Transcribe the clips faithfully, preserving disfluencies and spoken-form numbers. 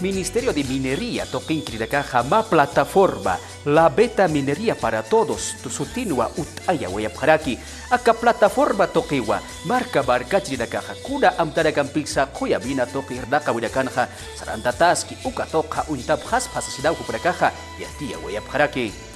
Ministerio de Minería tuqinkirinakaxa mä plataforma La Beta Minería para Todos sutinwa utt'ayawayapxaraki. Aka plataforma tuqiwa marka markachirinakaxa kuna amtanakampisa qhuya mina tuqi irnaqawinakanxa sarantataski uka tuqxa uñtapxaspa sasinaw jupanakaxa yatiyawayapxaraki.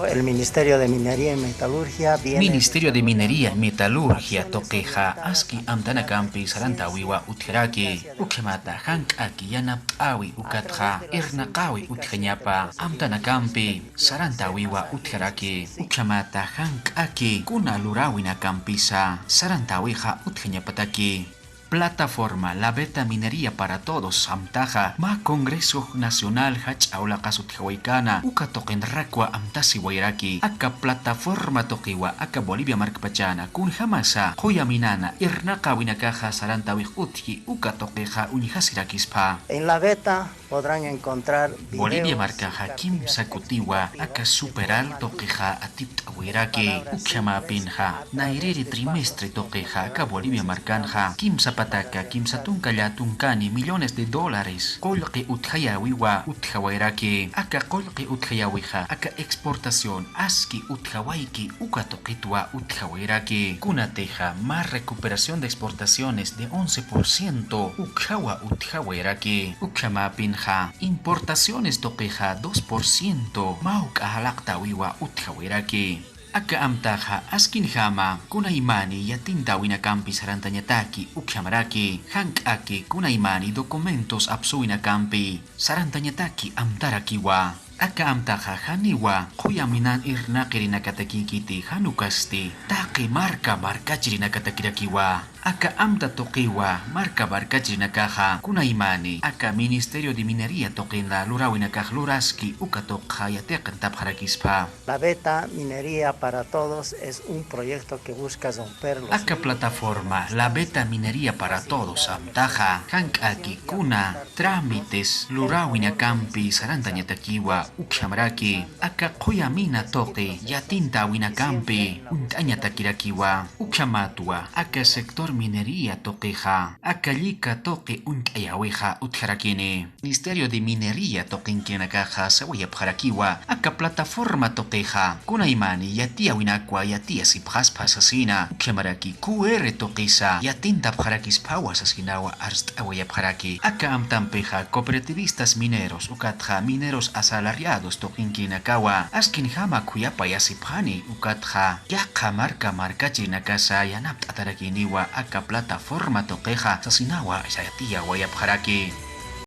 El Ministerio de Minería y Metalurgia viene... Ministerio de Minería y Metalurgia tuqixa aski amtanakampi sarantäwiwa utjaraki. Ukhamata jank'aki yanapt'äwi ukatxa irnaqäwi utjañapa amtanakampi sarantäwiwa utjaraki. Ukhamata jank'aki kuna luräwinakampisa sarantäwixa utjañapataki. Plataforma La Beta Minería para Todos amtaxa mä Congreso Nacional jach'a ulaqas utjawaykana uka tuqinrakwa amtasiwayraki. Aka plataforma tuqiwa aka Bolivia markpachana kunjamasa qhuya minana irnaqäwinakaxa sarantäwix utji uka tuqixa uñjasirakispa. En La Beta podrán encontrar videos... Bolivia markaxa kimsa kutiwa aka Superal tuqixa atipt'awayraki. Ukhamäpinxa nayrïri trimestre tuqixa aka Bolivia markanxa kimsa pataka kimsa tunka llätunkani millones de dólares qullqi utjayäwiwa utjawayraki. Aka qullqi utjayäwixa aka exportación aski utjawayki uka tuqitwa utjawayraki. Kunatixa mä recuperación de exportaciones de once por ciento ukhawa utjawayraki. Ukhamäpinxa importaciones tuqixa dos por ciento mä juk'a jalaqtäwiwa utjawayraki. Aka amtaxa askinjama kunaymani yatintäwinakampi sarantañataki ukhamaraki jank'aki kunaymani documentos apsuwinakampi sarantañataki amtarakiwa. Aka amtaxa janiwa qhuya minan irnaqirinakatakïkiti, jan ukasti taqi marka markachirinakatakirakiwa. Aka amta tuqiwa marka markachirinakaxa kunaymani aka Ministerio de Minería tuqina luräwinakax luraski uka tuqxa yatiqantapxarakispa. La Beta Minería para Todos es un proyecto que busca romper los... Aka plataforma La Beta Minería para Todos amtaxa jank'aki kuna trámites luräwinakampi sarantañatakiwa ukhamaraki aka qhuya mina tuqi yatintäwinakampi uñt'añatakirakiwa. Ukhamatwa aka sector minería tuqixa aka llika tuqi uñt'ayäwixa utjarakini. Ministerio de Minería tuqinkirinakaxa sawayapxarakiwa aka plataforma tuqixa kunaymani yatiyäwinakwa yatiyasipxaspa sasina ukhamaraki Q R tuqisa yatintapxarakispawa sasinawa arst'awayapxaraki. Aka amtampixa cooperativistas mineros ukatxa mineros asalariados tuqinkirinakawa askinjama khuyapayasipxani ukatxa yaqha marka markachirinakasa yanapt'atarakiniwa aka plataforma tuqixa sasinawa yatiyawayapxaraki.